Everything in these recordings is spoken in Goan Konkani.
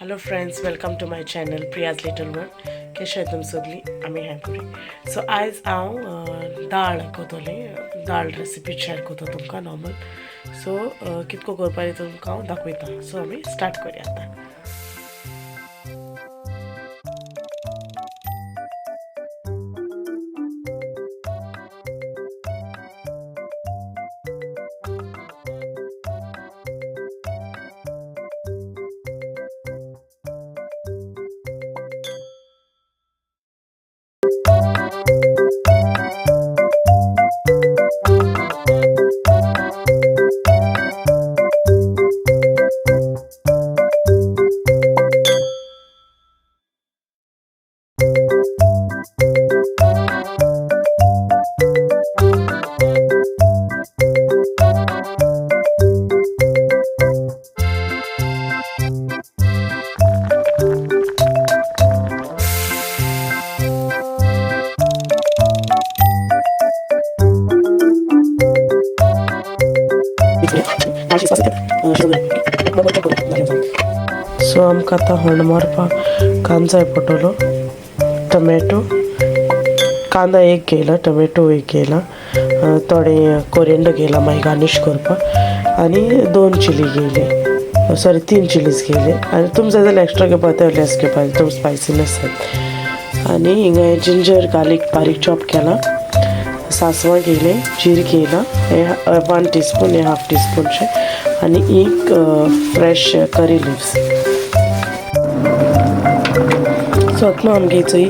Hello friends, welcome to my channel Priya's little world. केशे तुम सगळीं? आमी हें बरी. सो आयज हांव दाळ कोतोलें, दाळ रेसिपी शेअर करता तुमकां नॉर्मल. सो कितको करपाचें तुमकां हांव दाखयता. सो आमी स्टार्ट करुया आतां. सो आमकां आतां होंड मारपाक कांदो जाय पडटलो, टमॅटो, कांदा एक घेयला, टमॅटो एक घेयला, थोडे कोरिएंडर घेयला मागीर गार्नीश करपाक, आनी 2 चिली घेयले, सॉरी 3 चिलीज घेयले. आनी तुम जाय जाल्यार एक्स्ट्रा घेवपाक ते लेस घेवपाक, तुम स्पायसीनेस जाय. आनी हिंगा जिंजर गार्लीक बारीक चॉप केला, सांसवां घेयले, जीर घेयला, हे 1 टीस्पून, हे हाफ टीस्पूनशें, आनी एक फ्रेश करी लिव्स. सो आतां आमगे चोय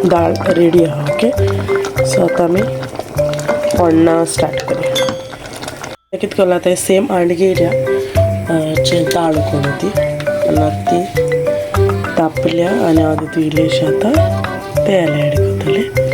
दाळ रेडी आहा. ओके, सो आतां आमी फोडणा स्टार्ट करुया. कितें केलां तें सेम हांड घेयल्या दाळ उकडून ती, आनी आतां ती तापल्या आनी हांव तितून इल्लेशें आतां तेल एड करतलें.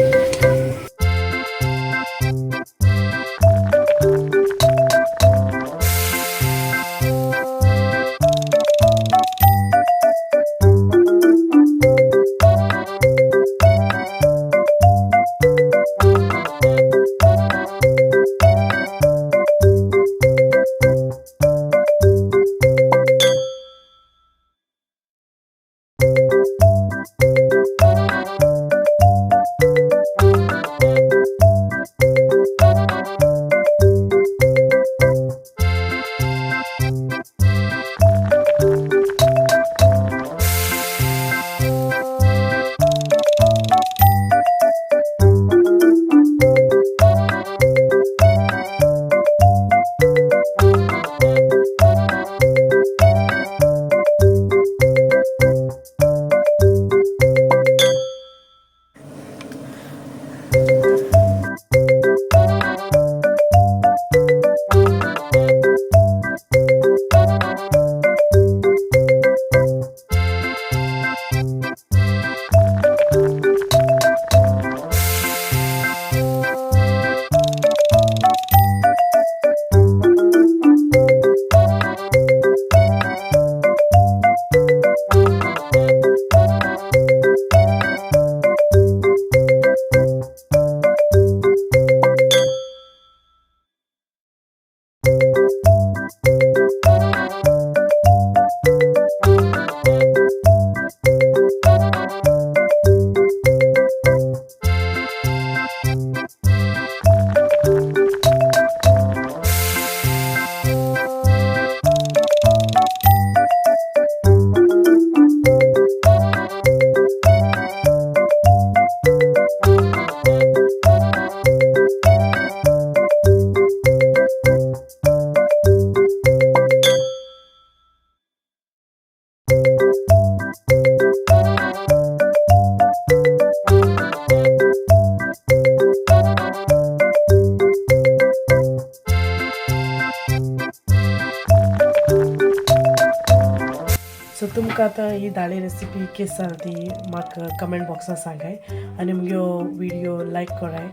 सो तुमकां आतां ही दाळी रेसिपी केस जाली ती म्हाका कमेंट बॉक्सान सांगाय, आनी मुगे विडियो लायक कराय,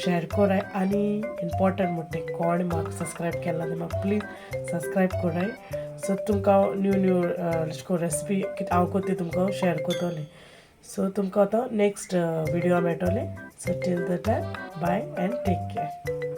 शेअर कराय, आनी इम्पॉर्टंट म्हणटा तें कोण म्हाका सबस्क्रायब केला जाल्यार म्हाका प्लीज सबस्क्रायब कराय. सो तुमकां न्यू न्यू अशें करून रेसिपी कितें हांव कोत्ता ती तुमकां शेअर करतलें. सो तुमकां आतां नेक्स्ट विडियो मेळटलें. So till the time, bye and take care.